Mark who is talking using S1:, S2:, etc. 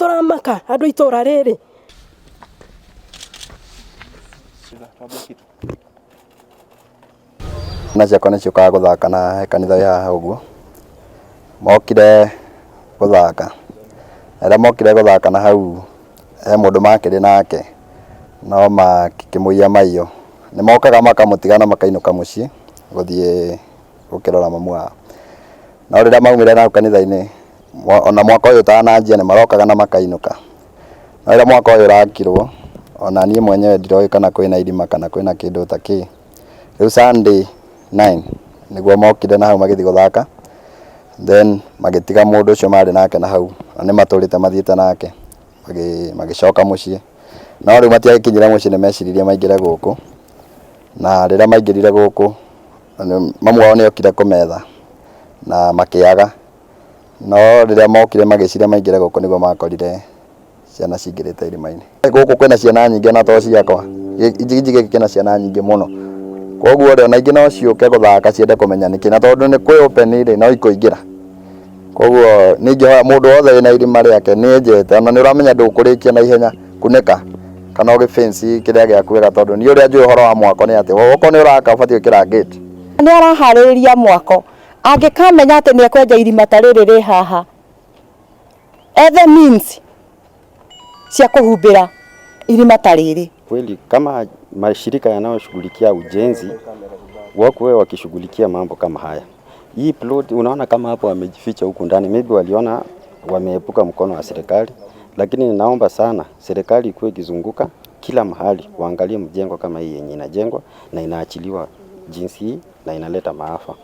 S1: Tũramaka andũ itũra rĩrĩ.
S2: Ciana ciakwa nĩ ciũkaga gũthaka na he kanitha wĩ haha ũguo, mokire gũthaka, na rĩrĩa mokire gũthaka na hau he mũndũ makĩrĩ nake, no makĩmũiya maiyo. Nĩ mokaga makamũtiga na makainũka mũciĩ gũthiĩ gũkĩrora mamu wao. No rĩrĩa maumire na hau kanitha-inĩ, ona mwaka ũyũ ũtananjia nĩ marokaga na makainũka. No rĩrĩa mwaka ũyũ ũrakirwo, ona niĩ mwenyewe ndiroĩ kana kwĩna irima kana kwĩna kĩndũ ta kĩ. Rĩu Sunday 9 nĩguo mokire na hau magĩthiĩ gũthaka, then magĩtiga mũndũ ũcio marĩ nake na hau, na nĩ matũrĩte mathiĩte nake, magĩcoka mũciĩ. No rĩu matiagĩkinyire mũciĩ nĩ meciririe maingĩre gũkũ, na rĩrĩa maingĩrire gũkũ, mamu wao nĩ okire kũmetha na makĩaga. No rĩrĩa mokire magĩciria maingĩre gũkũ nĩguo makorire ciana cingĩrĩte irima-inĩ. Gũkũ kwĩna ciana nyingĩ ona to ciakwa, gĩcigĩ gĩkĩ kĩna ciana nyingĩ mũno. Koguo rĩ, ona ingĩ no ciũke gũthaka ciende kũmenya nĩkĩ, na tondũ nĩ kwĩ open rĩ, no ikũingĩra. Koguo niĩ ingĩhoya mũndũ wothe wĩna irima rĩake nĩ enjete, ona nĩ ũramenya ndũkũrĩkia na ihenya, kunĩka kana ũgĩ fence kĩrĩa gĩaku wega tondũ niĩ ũrĩa njũĩ ũhoro wa mwako nĩ atĩ okorwo nĩ ũraka ũbatiĩ gwĩkĩra gate.
S3: Nĩ araharĩrĩria mwako, angĩkamenya atĩ nĩ ekwenja irima ta rĩrĩ rĩ haha, ethe means cia kũhumbĩra irima ta rĩrĩ.
S4: Kweli kama mashirika yanayoshughulikia ujenzi wakuwe wakishughulikia mambo kama haya. Hii plot unaona kama hapo wamejificha huku ndani, maybe waliona wameepuka mkono wa serikali, lakini ninaomba sana serikali ikuwe ikizunguka kila mahali waangalie mjengo kama hii yenye inajengwa na inaachiliwa jinsi hii na inaleta maafa.